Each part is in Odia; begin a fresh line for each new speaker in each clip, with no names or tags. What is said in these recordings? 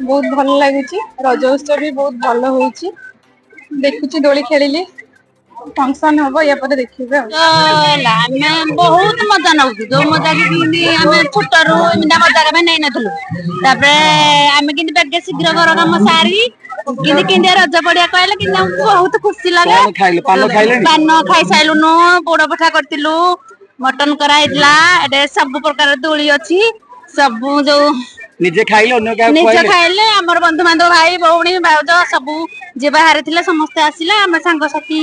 ବହୁତ ଭଲ ଲାଗୁଛି। ରଜ ଉତ୍ସବ ବି ବହୁତ ଭଲ ହଉଛି। ଦେଖୁଛି, ଦୋଳି ଖେଳିଲି। ଫଙ୍କସନ ହବ ୟା ପରେ, ଦେଖିବେ ଆଉ।
ହେଲା, ଆମେ ବହୁତ ମଜା ନଉଛୁ, ଯୋଉ ମଜା କି କିନ୍ତି ଆମେ ଛୋଟରୁ ଏମିତିଆ ମଜା କେବେ ନେଇନଥିଲୁ। ତାପରେ ଆମେ କେମିତି ବେଗେ ଶୀଘ୍ର ଘର କାମ ସାରି କେମିତି କେମିତିଆ ରଜ ପଡିଆ କହିଲେ କିନ୍ତୁ ଆମକୁ ବହୁତ ଖୁସି ଲାଗେ।
କଣ ଖାଇଲେ? ପାନ ଖାଇଲେଣି?
ପାନ ଖାଇସାରିଲୁନୁ, ପୋଡ ପିଠା କରିଥିଲୁ, ମଟନ କରାହେଇଥିଲା। ଏଠି ସବୁ ପ୍ରକାର ଦୋଳି ଅଛି, ସବୁ ଯୋଉ
ନିଜେ ଖାଇଲେ, ଅନ୍ୟ କାହାକୁ
ନିଜେ
ଖୁଆଇଲେ?
ଖାଇଲେ, ଆମର ବନ୍ଧୁବାନ୍ଧବ, ଭାଇ ଭଉଣୀ ଭାଉଜ ସବୁ ଯିଏ ବାହାରେ ଥିଲେ ସମସ୍ତେ ଆସିଲେ। ଆମେ ସାଙ୍ଗସାଥି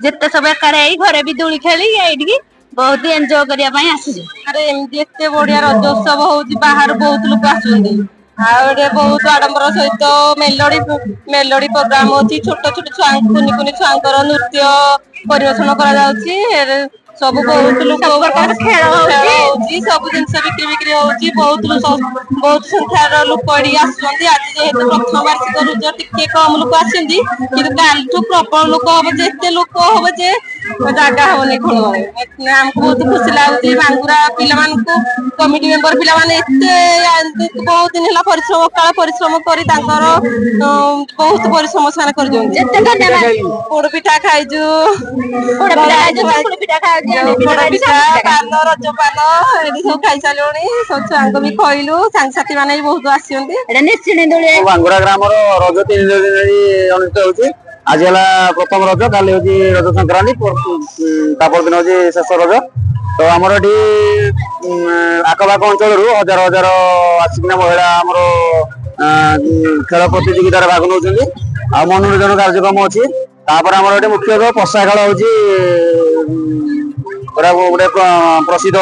ଯେତେ ସବୁ ଏକାଠି ହେଇ ଘରେ ବି ଦୋଳି ଖେଳି ଏଇଠିକି ବହୁତ ଏନ୍ଜୟ କରିବା ପାଇଁ ଆସିଛୁ।
ଆରେ, ଏମିତି ଏତେ ବଢିଆ ରଜ ଉତ୍ସବ ହଉଛି, ବାହାରୁ ବହୁତ ଲୋକ ଆସୁଛନ୍ତି। ଆଉ ଏଠି ବହୁତ ଆଡମ୍ବର ସହିତ ମେଲୋଡି ମେଲୋଡି ପ୍ରୋଗ୍ରାମ ଅଛି। ଛୋଟ ଛୋଟ ଛୁଆ, କୁନି କୁନି ଛୁଆଙ୍କର ନୃତ୍ୟ ପରିବେଷଣ କରାଯାଉଛି। ସବୁ ବହୁତ ଲୋକ
ସବୁ ପ୍ରକାର ଖେଳ ହଉଛି।
ଖେଳ ହଉଛି, ସବୁ ଜିନିଷ ବିକ୍ରି ବିକ୍ରି ହଉଛି। ବହୁତ ଲୋକ, ବହୁତ ସଂଖ୍ୟାର ଲୋକ ଏଠିକି ଆସୁଛନ୍ତି। ଆଜି ଯେହେତୁ ପ୍ରଥମ ବାର୍ଷିକ ରଜ, ଟିକେ କମ ଲୋକ ଆସିଛନ୍ତି, କିନ୍ତୁ କାଲିଠୁ ପ୍ରବଳ ଲୋକ ହବ ଯେ, ଏତେ ଲୋକ ହବ ଯେ ଜାଗା ହବନି ଖୋଳ। ଆମକୁ ବହୁତ ଖୁସି ଲାଗୁଛି। ବାଙ୍ଗୁରା ପିଲାମାନଙ୍କୁ, କମିଟି ମେମ୍ବର ପିଲାମାନେ ଏତେ ବହୁତ ଦିନ ହେଲା ପରିଶ୍ରମ, ଅକାଳ ପରିଶ୍ରମ କରି ତାଙ୍କର ବହୁତ ପରିଶ୍ରମ ସେମାନେ କରିଛନ୍ତି।
ଯେତେ ଧନ୍ୟବାଦ।
ପୋଡ ପିଠା ଖାଇଛୁ।
ପୋଡ ପିଠା ଖାଇଛୁ, ଚକୁଳି ପିଠା ଖାଇଛୁ, ଆମେ
ପୋଡ
ଖାଇଛୁ,
ପିଠା,
ସବୁ ପିଠା ଖାଇଛୁ।
ପାନ, ରଜ ପାନ ଏଠି ସବୁ ଖାଇସାରିଲୁଣି। ସବୁ ଛୁଆଙ୍କୁ ବି ଖୋଇଲୁ। ସାଙ୍ଗସାଥି ମାନେ ବି ବହୁତ ଆସିଛନ୍ତି।
ଏଟା ନିଶୁଣି ଦୋଳି।
ବାଙ୍ଗୁରା ଗ୍ରାମର ରଜ 3 ଦିନ ଧରି ଅନୁଷ୍ଠିତ ହଉଛି। ଆଜି ହେଲା ପ୍ରଥମ ରଜ, କାଲି ହଉଛି ରଜ ସଂକ୍ରାନ୍ତି, ତାପର ଦିନ ହଉଛି ଶେଷ ରଜ। ତ ଆମର ଏଠି ଆଖପାଖ ଅଞ୍ଚଳରୁ ହଜାର ହଜାର ଆସିକିନା ମହିଳା ଆମର ଖେଳ ପ୍ରତିଯୋଗିତାରେ ଭାଗ ନେଉଛନ୍ତି ଆଉ ମନୋରଞ୍ଜନ କାର୍ଯ୍ୟକ୍ରମ ଅଛି। ତାପରେ ଆମର ଏଠି ମୁଖ୍ୟତଃ ପଶା ଖେଳ ହଉଛି ଗୋଟେ ପ୍ରସିଦ୍ଧ।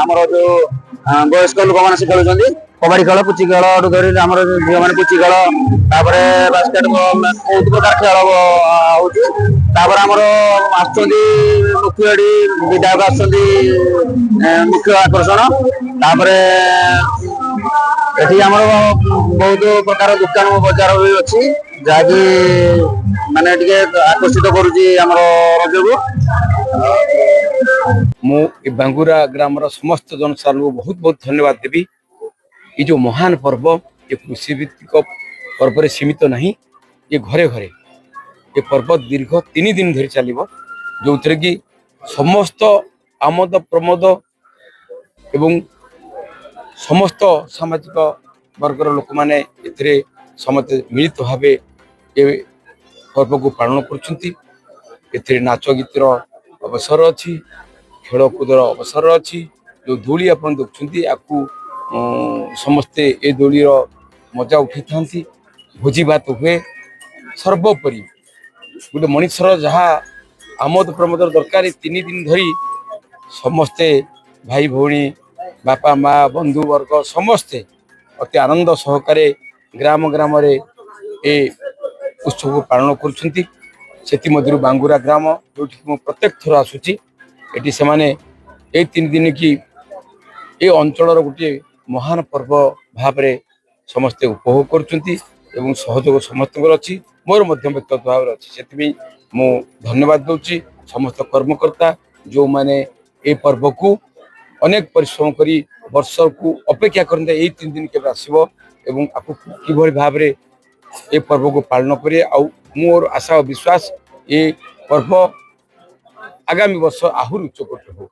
ଆମର ଯୋଉ ବୟସ୍କ ଲୋକମାନେ ସେ ଖେଳୁଛନ୍ତି କବାଡି ଖେଳ, ପୁଚି ଖେଳ ଧରି ଆମର ଝିଅମାନେ ପୁଚି ଖେଳ, ତାପରେ ବାସ୍କେଟ ବଲ, ବହୁତ ପ୍ରକାର ଖେଳ ହଉଛି। ତାପରେ ଆମର ଆସୁଛନ୍ତି ମୁଖ୍ୟ ଏଠି ବିଧାୟକ ଆସୁଛନ୍ତି, ମୁଖ୍ୟ ଆକର୍ଷଣ। ତାପରେ ଏଠି ଆମର ବହୁତ ପ୍ରକାର ଦୋକାନ ବଜାର ବି ଅଛି, ଯାହାକି ମାନେ ଟିକେ ଆକର୍ଷିତ କରୁଛି ଆମର ରଜକୁ।
ମୁଁ ଏ ବାଙ୍ଗୁରା ଗ୍ରାମର ସମସ୍ତ ଜନସାଧାରଣଙ୍କୁ ବହୁତ ବହୁତ ଧନ୍ୟବାଦ ଦେବି। ଏ ଯେଉଁ ମହାନ ପର୍ବ, ଏ କୃଷିଭିତ୍ତିକ ପର୍ବରେ ସୀମିତ ନାହିଁ। ଏ ଘରେ ଘରେ ଏ ପର୍ବ ଦୀର୍ଘ 3 ଦିନ ଧରି ଚାଲିବ, ଯେଉଁଥିରେ କି ସମସ୍ତ ଆମୋଦ ପ୍ରମୋଦ ଏବଂ ସମସ୍ତ ସାମାଜିକ ବର୍ଗର ଲୋକମାନେ ଏଥିରେ ସମସ୍ତେ ମିଳିତ ଭାବେ ଏ ପର୍ବକୁ ପାଳନ କରୁଛନ୍ତି। ଏଥିରେ ନାଚ ଗୀତର ଅବସର ଅଛି, ଖେଳକୁଦର ଅବସର ଅଛି। ଯେଉଁ ଦୋଳି ଆପଣ ଦେଖୁଛନ୍ତି, ଆକୁ ସମସ୍ତେ ଏ ଦୋଳିର ମଜା ଉଠେଇଥାନ୍ତି। ଭୋଜି ଭାତ ହୁଏ। ସର୍ବୋପରି ଗୋଟେ ମଣିଷର ଯାହା ଆମୋଦ ପ୍ରମୋଦର ଦରକାର, ଏ 3 ଦିନ ଧରି ସମସ୍ତେ ଭାଇ ଭଉଣୀ, ବାପା ମା, ବନ୍ଧୁବର୍ଗ ସମସ୍ତେ ଅତି ଆନନ୍ଦ ସହକାରେ ଗ୍ରାମ ଗ୍ରାମରେ ଏ ଉତ୍ସବକୁ ପାଳନ କରୁଛନ୍ତି। ସେଥିମଧ୍ୟରୁ ବାଙ୍ଗୁରା ଗ୍ରାମ, ଯେଉଁଠିକି ମୁଁ ପ୍ରତ୍ୟେକ ଥର ଆସୁଛି, ଏଠି ସେମାନେ ଏଇ 3 ଦିନ କି ଏ ଅଞ୍ଚଳର ଗୋଟିଏ ମହାନ ପର୍ବ ଭାବରେ ସମସ୍ତେ ଉପଭୋଗ କରୁଛନ୍ତି ଏବଂ ସହଯୋଗ ସମସ୍ତଙ୍କର ଅଛି, ମୋର ମଧ୍ୟ ବ୍ୟକ୍ତିଗତ ଭାବରେ ଅଛି। ସେଥିପାଇଁ ମୁଁ ଧନ୍ୟବାଦ ଦେଉଛି ସମସ୍ତ କର୍ମକର୍ତ୍ତା, ଯେଉଁମାନେ ଏ ପର୍ବକୁ ଅନେକ ପରିଶ୍ରମ କରି ବର୍ଷକୁ ଅପେକ୍ଷା କରନ୍ତି, ଏଇ 3 ଦିନ କେବେ ଆସିବ ଏବଂ ଆକୁ କିଭଳି ଭାବରେ ଏ ପର୍ବକୁ ପାଳନ କରିବେ। ଆଉ ମୋର ଆଶା ଓ ବିଶ୍ୱାସ, ଏ ପର୍ବ ଆଗାମୀ ବର୍ଷ ଆହୁରି ଉଚ୍ଚକୋଟୀର ହଉ।